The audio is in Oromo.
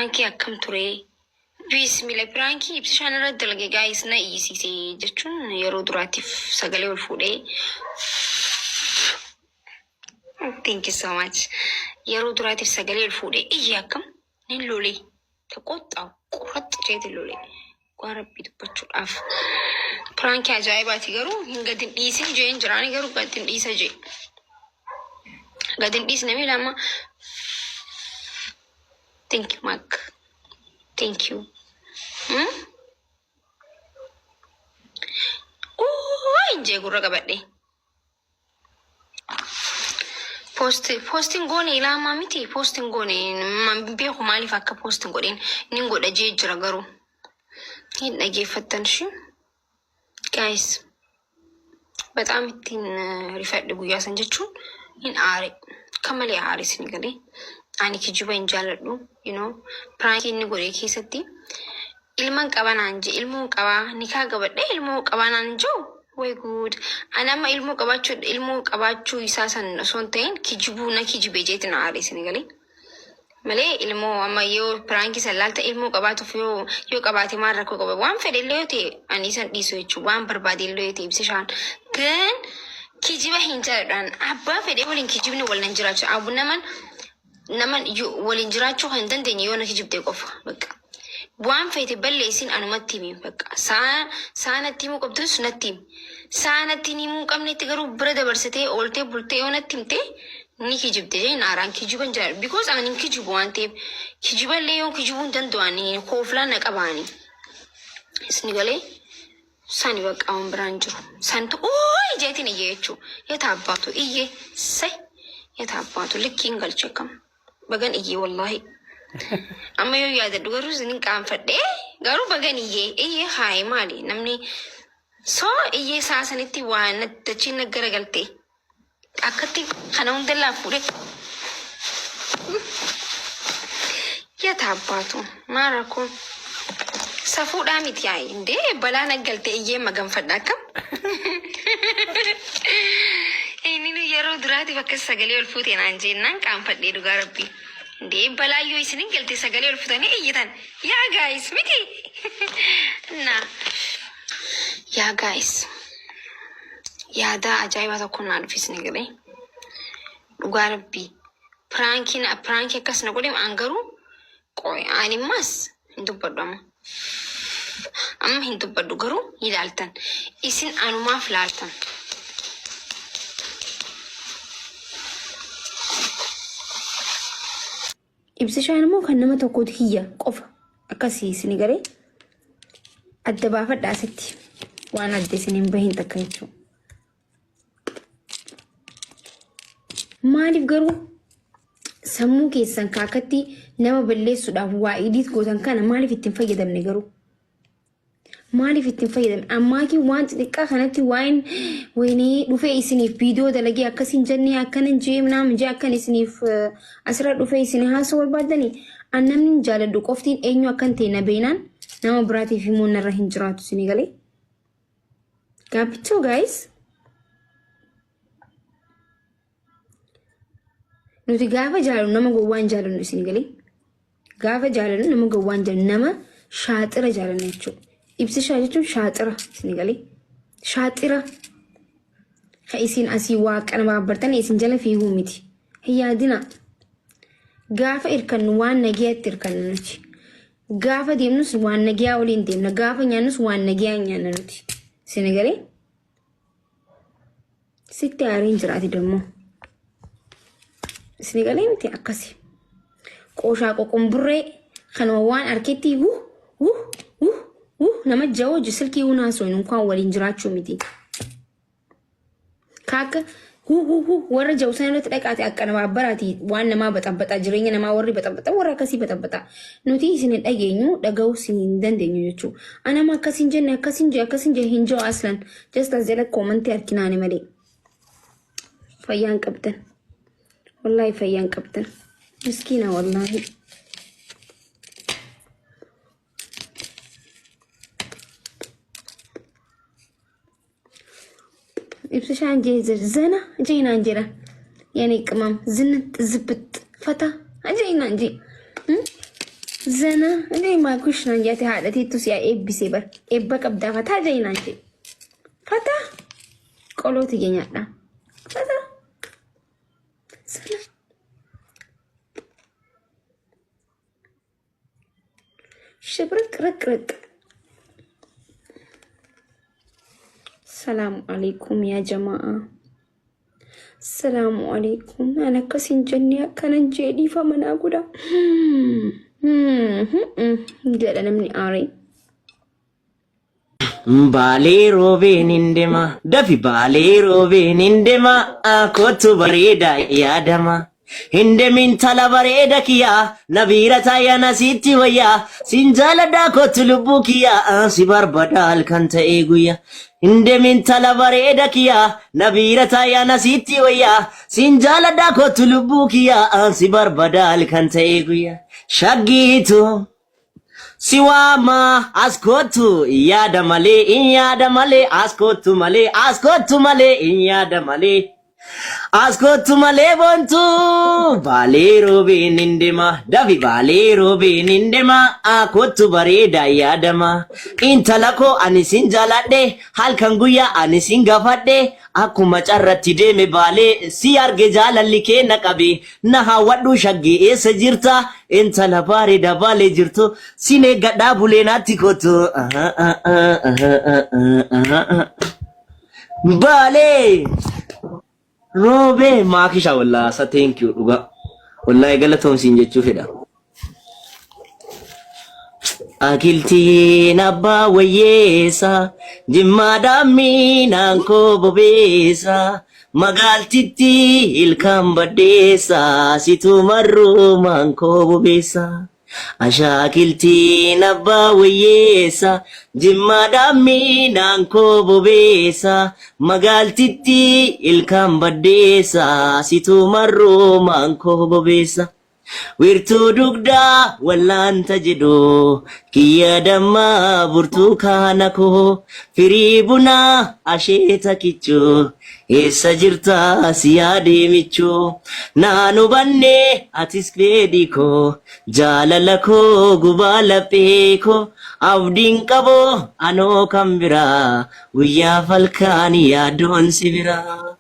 Piraankii akkam ture? Bismillah, piraankii Ibsishaan irra dalage guys na iyyisiise jechuun yeroo duraatiif sagalee ol fuudhee. Thank you so much. Yeroo duraatiif sagalee ol fuudhee iyye akkam nin lolee. Taqoxxaa qoraxxi jeetiin lolee. Dhugaa rabbii dubbachuudhaaf. Piraankii ajaa'ibaati garuu hin gad hin dhiisin jeen jiraani garuu gad hin dhiisa jee. Gad hin dhiisne miila amma. Thank you Mark. Thank you. Hmm? Uuuu hin jee gurra qabadhe. Post postin goone ilaamaa miti postin goone man beeku maaliif akka postin godhin nin godha jee jira garuu hin dhageeffattan shi guys በጣም ittiin rifadhe guyyaa san jechuun hin aare akka malee aare isin galee ani kijiba hin jaaladhu you know pirankii inni godhe keessatti Ilman qaba naan je ilmoon qabaa nikaa gabadhe ilmoo qabaa naan jiru way good ani amma ilmoo qabaachuu ilmoo qabaachuu isaa san osoo hin ta'in kijibuu na kijibe jeeti na aare isin galee malee ilmoo amma yoo piraankii san laalta ilmoo qabaatuuf yoo yoo qabaate maal rakkoo qaba waan fedhe illee yoo ta'e ani isan dhiisu jechuun waan barbaade illee yoo ta'e ibsishaan gan kijiba hin jaaladhaan abbaa fedhe waliin kijibni wal nan jiraachu abu naman Naman waliin jiraachuu kan hin dandeenye yoo na kijibde qofa. Bakka. Waan feete balleessin anumatti himi. Bakka. Saa saa natti himuu qabdus natti himi. Saa natti hin himuu qabnetti garuu bira dabarsitee ooltee bultee yoo natti himte ni kijibde jee naaraan kijiban jira. Because ani hin kijibu waan ta'eef kijiballee yoo kijibuu hin danda'u ani kooflaan na qaba ani. Isni galee sani bakka waan biraan jiru. Santu ooyi jeetiin iyye jechuu. Yeta abbaatu iyye say yeta abbaatu likkiin galche akkam. Bagan iyye wallaahi. Amma yoo yaadadhu garuu isinin qaanfadhee garuu bagan iyye iyye haayi maali namni soo iyyee saa sanitti waa dachiin na garagalte. Akkatti kana hunda laa fuudhee. Yata abbaatu maal rakkoon safuudhaa miti yaa'i indee balaa naggalte iyyee maganfadha akkam. Inni nu yeroo duraatiif akkas sagalee ol fuute naan jennaan qaanfadhee dhugaa rabbii. Indee balaa yoo isin hin galte sagalee ol fuutanii iyyitan yaa gaayis miti. Na yaa gaayis. Yaadaa ajaa'ibaa tokko naa dhufe isin galee. Dhugaa rabbii. Piraankiin piraankii akkas na godhe an garuu qoy ani ammas hin dubbadhu amma. Amma hin dubbadhu garuu ni ilaaltan. Isin anumaaf laaltan. Ibsishaan immoo kan nama tokkooti kiyya qofa akkasii isin galee adda baafadha asitti waan adda isin hin bahin takka jechuudha. Maaliif garuu sammuu keessan kaakatti nama balleessuudhaaf waa idiit gootan kana maaliif ittiin fayyadamne garuu? Maaliif ittiin fayyadamne? Ammaakii waan xixiqqaa kanatti waa'een wayinii dhufee isiniif viidiyoo dalagee akkas hin jennee akkana hin jee naamin jee akkan isiniif asirra dhufee isin haasoo barbaaddanii an namni hin jaaladhu qoftiin eenyu akkan ta'e na beeknaan nama biraatiif immoo narra hin jiraatu isinii galee. Gaabbichoo gaayis. Nuti gaafa jaalannu nama gowwaa hin jaalannu isin galee. Gaafa jaalannu nama gowwaa hin jaalannu nama shaaxira jaalanna jechuudha. Ibsishaa jechuun shaaxira isin galee. Shaaxira ka isin asii waaqa nama abbartan isin jala fiiguu miti. Hin yaadina. Gaafa irkannu waan nagayaatti irkanna nuti. Gaafa deemnus waan nagayaa waliin deemna. Gaafa nyaannus waan nagayaa nyaanna nuti. Isin galee. Sitti aareen jiraati dammoo. Isin galee miti akkasi. Qooshaa qoqomburree kanuma waan arketti wuh wuh wuh wuh nama jawoo silkii hunaa sun inkaan waliin jiraachuu miti. Kaakka hu hu hu warra jawu sana irratti dhaqaate akka namaa baraati waan namaa baxabbaxaa jireenya namaa warri baxabbaxa warra akkasii baxabbaxaa nuti isin hin dhageenyu dhaga'uu isin hin dandeenyu jechuudha. Anama akkas hin jenne akkas hin jee akkas hin jee hin jiru aslan just as jala koomantii harkinaani malee fayyaan qabdan wallaahi fayyaan qabdan miskiina wallaahi. Ibsishaan jee zana jee naan jedha. Yanii qimam zinat zibit fata jee naan jee. Zana illee maakush naan jette haadha teettu si haa eebbisee bar eebba qabdaa fataa ja'i naan jedhe. Fataa qoloo tiyya nyaadha. Fataa. Sana. Shibriq riq riq. Salaamu alaikum yaa jamaa. Salaamu alaikum. An akkas hin jenne akkanan jee dhiifama naa godha. Jedha namni aaree. Baalee roobeen hin deema. Dafi baalee roobeen hin deema. Kottu bareeda yaadama. Hin demin tala bareeda kiyyaa. Na biira taaya na sitti wayyaa. Sin jaaladhaa kottu lubbuu kiyyaa. Si barbada halkan ta'ee guyyaa. Hin demin tala bareeda kiyyaa. Na biira taaya na sitti wayyaa. Sin jaaladhaa kottu lubbuu kiyyaa. Si barbada halkan ta'ee guyyaa. Shaggiitu. Si waama as kottu yaada malee in yaada malee as kottu malee as kottu malee in yaada malee as kottu malee boontu baalee roobeen hin deema dafi baalee roobeen hin deema kottu bareeda yaadama intala koo ani sin jaaladhe halkan guyyaa ani sin gaafadhe Akkuma carratti deeme Baalee si arge jaalalli kee na qabe na hawwadhu shaggee eessa jirta intala bareeda Baalee jirtu sin eeggadhaa bulee naatti kottu. Baalee roobee maakisha wallaa sa thank you dhugaa wallaahi galatoomsiin jechuu fedha. Akiltiin abbaa wayyeessa jimmaadhaan miinaan koo bobeessa magaaltitti ilkaan baddeessa situ marruumaan koo bobeessa. Ashaakiltiin abbaa wayyeessa jimmaadhaan miinaan koo bobeessa magaaltitti ilkaan baddeessa situ marruumaan koo bobeessa. Wiirtuu dugdaa wallaanta jedhu kiyya dammaa burtukaana koo firii bunaa asheeta kichuu eessa jirta si yaadee michuu naan hubanne atis fedhii koo jaalala koo gubaa laphee koo abdiin qaboo anoo kan biraa guyyaa falkaan yaadoon si biraa.